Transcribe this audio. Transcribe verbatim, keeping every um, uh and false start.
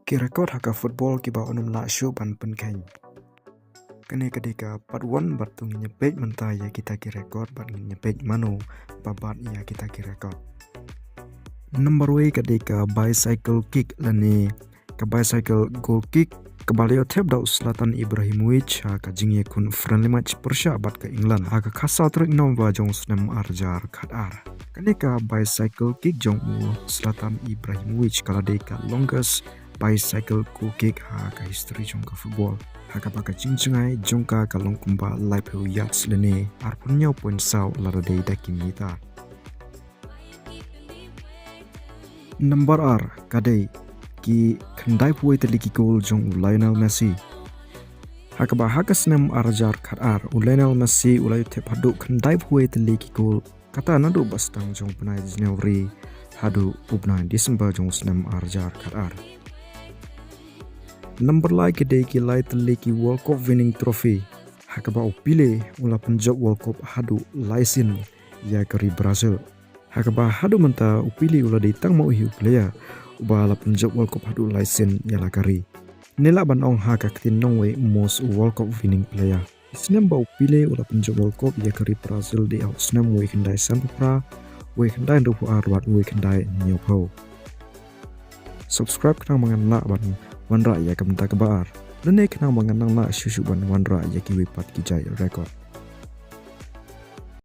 Ki record ha ka football kiba un ym lah shuh ban pynkheiñ. Kane ka dei ka part one bad to ngin ïa peit mynta ïa kita ki record bad ngin ïa peit mano ba bat ïa kita ki record. Number wei ka dei ka bicycle kick lane ka bicycle goal kick kaba la ïoh thep da u Zlatan Ibrahimovic ha ka jingïakhun friendly match pyrshah bad ka England ha ka khatsaw tarik November jong u snem ar hajar khatar. Kane ka bicycle kick jong u Zlatan Ibrahimovic ka la dei ka longest bicycle goal kick ha ka history jong ka football. Ha kaba ka jingjngai jong ka ka long kumba laiphew yards lane arphew hynñiew point saw lada dei da ki meter. Number ar ka dei ki khyndaiphew wei tylli ki goal jong u Lionel Messi. Ha kaba ha ka snem ar hajar khatar u Lionel Messi u la ïoh thep haduh khyndaiphew wei tylli ki goal, kata naduh ba sdang jong u bnai January haduh u bnai December jong u snem ar hajar khatar. Number lai ka dei ki lai tylli ki World Cup winning trophy. Ha kaba u Pele u la pynjop World Cup haduh lai sien ïa ka ri Brazil. Ha kaba haduh mynta u Pele u la dei tang ma uhi u player uba la pynjop World Cup haduh lai sien ïa la ka ri. Ne lah ban ong ha ka ktien nongwei most World Cup winning player. Snem ba u Pele u la pynjop World Cup ïa ka ri Brazil dei ha u snem wei khyndai sanphew phra, wei khyndai hynriewphew ar bad wei khyndai hynñiewphew. Subscribe khnang ba ngan lah ban wanrah ïa ka bynta kaba ar, lane khnang ba ngan nang lah shuh shuh ban wanrah ïa kiwei pat ki jait record.